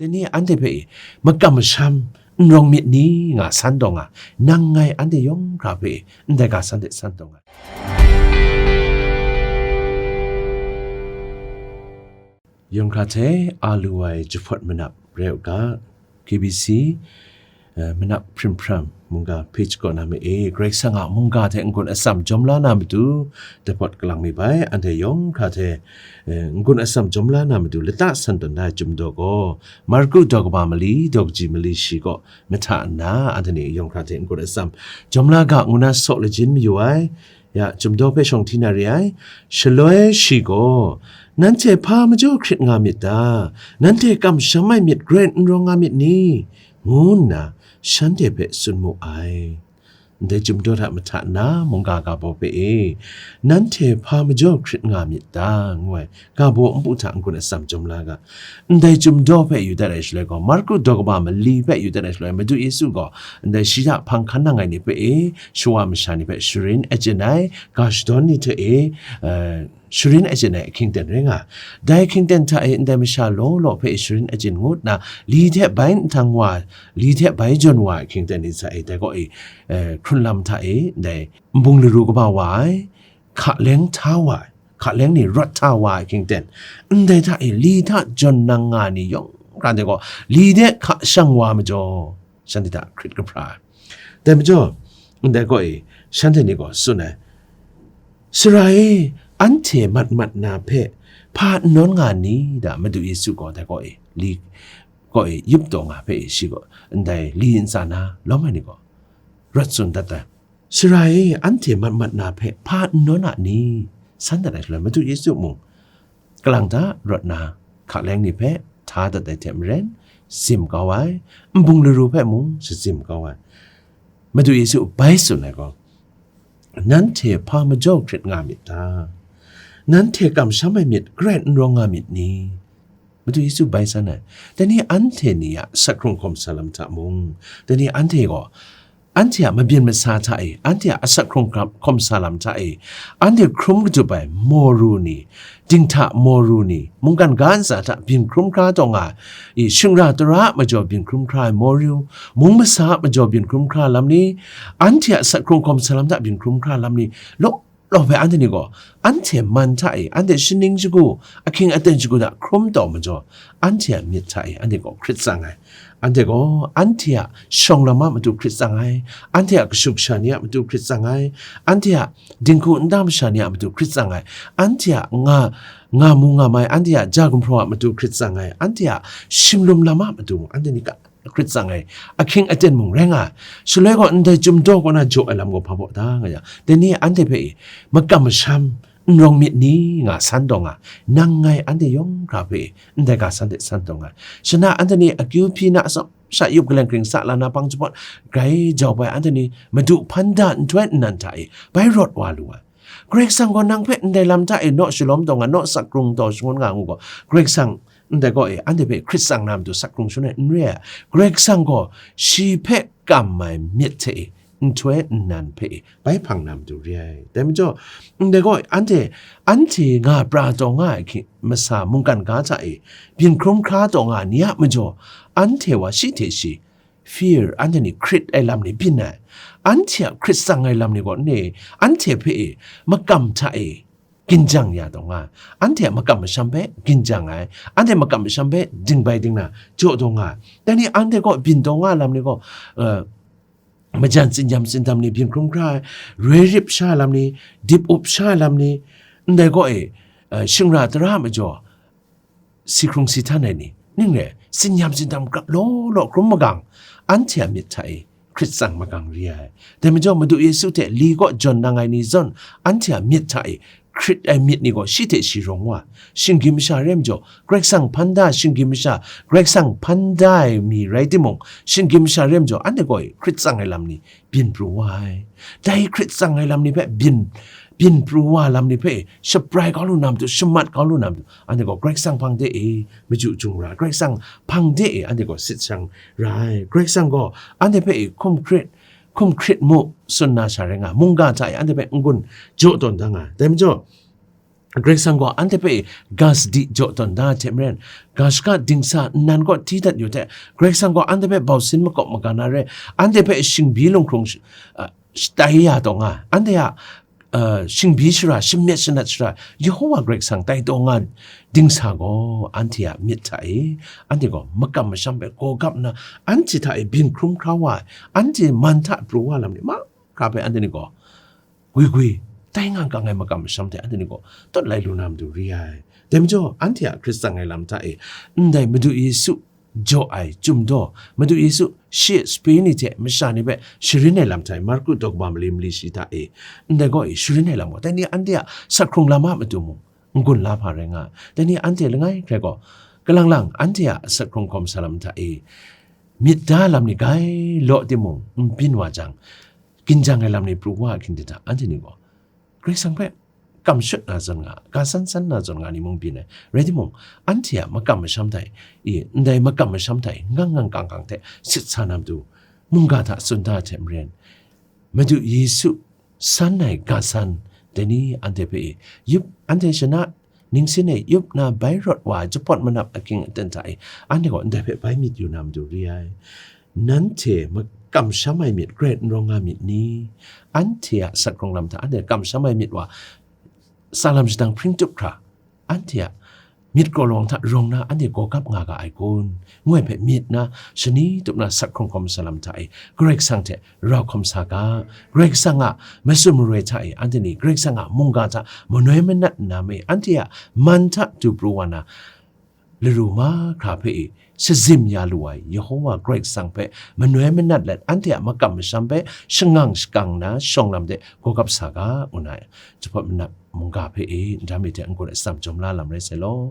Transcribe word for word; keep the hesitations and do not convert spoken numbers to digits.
Dai ni anhte hpe e, makam masham, n rawng myit ni nga san taw nga, nang ngai anhte yawng hkra hpe e, ndai ga san de san taw nga. Yawng hkra hte a lu ai jahpawt manap rai u ga, K B C, eh, manap hprim hpram mungga page kaw na ma e, Karai Kasang a mungga hte n-gun atsam jawm la na matu, dapawt kalang mi bai, anhte yawng hkra hte, eh, n-gun atsam jawm la na matu, lata san tawn da ai Chyum daw gaw, Marku daw kaba mali, daw kaji mali shi kaw mahta nna, anhte ni yawng hkra hte n-gun atsam jawm la ga, ngu na saw lajin mayu ai, ya, Chyum daw hpe shawng hti na re ai. Shaloi shi gaw, "Nanhte hpa majaw hkrit nga myit ta? Nanhte kamsham ai myit grai n rawng nga myit ni?" ngu nna shanhte hpe tsun mu ai. Ndai Chyum daw hta mahta nna, mungga ga baw hpe e, "Nanhte hpa majaw hkrit nga myit ta?" ngu ai ga baw npu hta n-gun atsam jawm la ga. Ndai Chyum daw hpe yu dat ai shaloi gaw, Marku daw kaba mali hpe yu dat ai shaloi, Madu Yesu gaw ndai shi hta hpang hkan nang ai ni hpe e, shawa masha ni hpe sharin achyin ai, ga shadawn ni hte e, eh, sharin achyin ai ahkying ten rai nga. Dai ahkying ten hta e ndai masha law law hpe sharin achyin ngut nna, li hte bai nhtang wa, li hte bai jawn wa ai ahkying ten ni hta e, dai gaw e, eh, hkrun lam hta e, ndai nbung laru kaba wa ai, hka leng hta wa ai, hka leng ni rawt hta wa ai ahkying ten, ndai hta e li hta jawn nang nga ni yawng hkra de gaw, li de hka shang wa majaw, shanhte hta hkrit kahpra ai. Dai majaw, ndai gaw e, shanhte ni gaw tsun ai, "Sara e, anhte mat mat na hpe hpa n nawn nga ni?" da Madu Yesu gaw dai gaw e, li gaw e, yup taw nga hpe e, shi gaw ndai li ntsa na lawm ai ni gaw rawt tsun dat ai. "Sara e, anhte mat mat na hpe hpa n nawn a ni?" san dat ai shaloi, Madu Yesu mung, kalang ta rawt na, hka leng ni hpe hta dat ai hte maren, zim kau ai, nbung laru hpe mung shazim kau ai. Madu Yesu bai tsun ai gaw, "Nanhte hpa majaw hkrit nga myit ta? Nanhte kamsham ai myit grai n rawng nga myit ni?" Madu Yesu bai san ai. Dai ni anhte ni a asak hkrung hkawm sa lam hta mung, dai ni anhte gaw, anhte a mabyin masa hta e, anhte a asak hkrung hkawm sa lam hta e, anhte hkrum katup ai moru ni, dinghta moru ni, mungkan ga ntsa hta byin hkrum hkra taw nga i, shingra tara a majaw byin hkrum hkra ai moru, mung masa a majaw byin hkrum hkra lam ni, anhte a asak hkrung hkawm sa lam hta byin hkrum hkra lam ni, law law hpe anhte ni gaw, anhte man hta e, anhte shaning shagu, ahkying aten shagu hta hkrum taw majaw, anhte a myit hta e, anhte gaw hkrit tsang ai. Anhte gaw, anhte a shawng lam a matu hkrit tsang ai, anhte a kashuk kasha ni a matu hkrit tsang ai, anhte a dinghku nta masha ni a matu hkrit tsang ai, anhte a nga, nga mu nga mai, anhte a ja gumhpraw a matu hkrit tsang ai, anhte a shimlum lam a matu mung, anhte ni ga hkrit tsang ai, ahkying aten mung rai nga ai. Shaloi gaw, ndai Chyum daw kaw na jaw ai lam gaw hpa baw da nga yang, dai ni anhte hpe e, makam masham, n rawng myit ni nga san taw nga, nang ngai anhte yawng hkra hpe e, ndai ga san de san taw nga. Shana anhte ni akyu hpyi na atsawm sha yup kaleng kring sa la na hpang jahpawt grai jau bai anhte ni Madu hpan da nhtoi nnan hta e, bai rawt wa lu ai. Karai Kasang gaw nang hpe ndai lam hta e naw shalawm taw nga, naw asak hkrung taw shangun nga ngu gaw, Karai Kasang ndai gaw e, anhte hpe hkrit tsang na matu asak hkrung shangun ai n re ai. Karai Kasang gaw shi hpe kam ai myit hte e, nhtoi nnan hpe e, bai hpang na matu re ai. Dai majaw, ndai gaw anhte, anhte nga pra taw nga ai hki, masa mungkan ga hta e, byin hkrum hkra taw nga ai ni a majaw, anhte wa shi hte shi, fear, anhte ni hkrit ai lam ni byin ai. Anhte a hkrit tsang ai lam ni gaw, ne, anhte hpe e, makam hta e, ginjang ya taw nga ai. Anhte a makam masham hpe ginjang ai. Anhte makam masham hpe dingbai dingna jaw taw nga ai. Dai ni anhte gaw byin taw nga ai lam ni gaw, eh, majan tsinyam tsindam ni byin hkrum hkra ai, roi rip sha ai lam ni, dip up sha ai lam ni, ndai gaw e, eh, shingra tara a majaw, si hkrung si htan ai ni, ning re, tsinyam tsindam grap law law hkrum magang, anhte a myit hta e hkrit tsang magang re ai. Dai majaw, Madu Yesu hte li kaw jawn nang ai ni zawn, anhte a myit hta e hkrit ai myit ni gaw shi hte shi rawng wa ai. Shinggyim masha re ai majaw, Karai Kasang hpan da ai shinggyim masha, Karai Kasang hpan da ai mi rai timung, shinggyim masha re ai majaw, anhte gaw e hkrit tsang ai lam ni byin pru wa ai. Dai hkrit tsang ai lam ni hpe byin, byin pru wa lam ni hpe shabrai kau lu na matu, shamat kau lu na matu, anhte gaw Karai Kasang hpang de e maju jung ra, Karai Kasang hpang de e anhte gaw sit shang ra ai. Karai Kasang gaw anhte hpe e hkum hkrit, hkum hkrit mu, tsun na sha rai nga, mungga hta e anhte hpe n-gun jaw tawn da nga ai. Dai majaw, Karai Kasang gaw anhte hpe ga sadi jaw tawn da ai hte maren, ga shaka dingsa nnan kaw hti dat yu hte, Karai Kasang gaw anhte hpe bau sin makawp maga na re, anhte hpe shingbi lunghkrung sh-, a, shatai ya taw nga, anhte a, a, shingbi shara, shamyet shanat shara, Yehowa Karai Kasang tai taw nga dingsa gaw, anhte a myit hta e, anhte gaw makam masham hpe gaw gap nna, anhte hta e byin hkrum hkra wa ai, anhte man hta pru wa lam ni mahkra hpe anhte ni gaw, gwi gwi, tai nga kang ai makam masham hte anhte ni gaw tawt lai lu na matu re ai. Dai majaw, anhte a hkrit tsang ai lam hta e, ndai Madu Yesu jaw ai Chyum daw, Madu Yesu shi sape ni hte masha ni hpe sharin ai lam hta e, Marku daw kaba mali mali shi hta e, ndai gaw e sharin ai lam gaw, dai ni anhte a sak hkrung lam a matu mung n-gun la hpa rai nga ai. Dai ni anhte langai hkrai gaw, kalang lang anhte a sak hkrung hkawm sa lam hta e, myit da lam ni grai law timung, n byin wa jang, ginjang ai lam ni pru wa hkingdin hta, anhte ni gaw Karai Kasang hpe kam shut na zawn nga, ga san san na zawn nga ni mung byin ai. Rai timung, anhte a makam masham hta e, ndai makam masham hta e ngang ngang kang kang hte sit sa na matu, mungga hta tsun da ai hte maren, Madu Yesu san ai ga san, dai ni anhte hpe e, yup, anhte shana ningsin e yup na bai rawt wa ai jahpawt manap ahkying aten hta e, anhte gaw ndai hpe bai myit yu na matu re ai. Nanhte makam sham ai myit grai n rawng nga myit ni? Anhte a sak hkrung lam hta anhte kamsham ai myit wa, sa lam shadang hpring tup hkra, anhte a myit kraw lawang hta rawng na anhte gaw gap nga ga ai kun? Ngu ai hpe myit na, shani tup na sak hkrung hkawm sa lam hta e, Karai Kasang hte rau hkawm sa ga. Karai Kasang a matsun maroi hta e, anhte ni Karai Kasang a mungga hta manoi manat nna me, anhte a man hta du pru wa na, laru mahkra hpe e shazim ya lu ai Yehowa Karai Kasang hpe manoi manat let, anhte a makam masham hpe shangang shakang na shawng lam de gaw gap sa ga, ngu na jahpawt manap mungga hpe e ndam mi hte n-gun atsam jawm la lam rai sai law.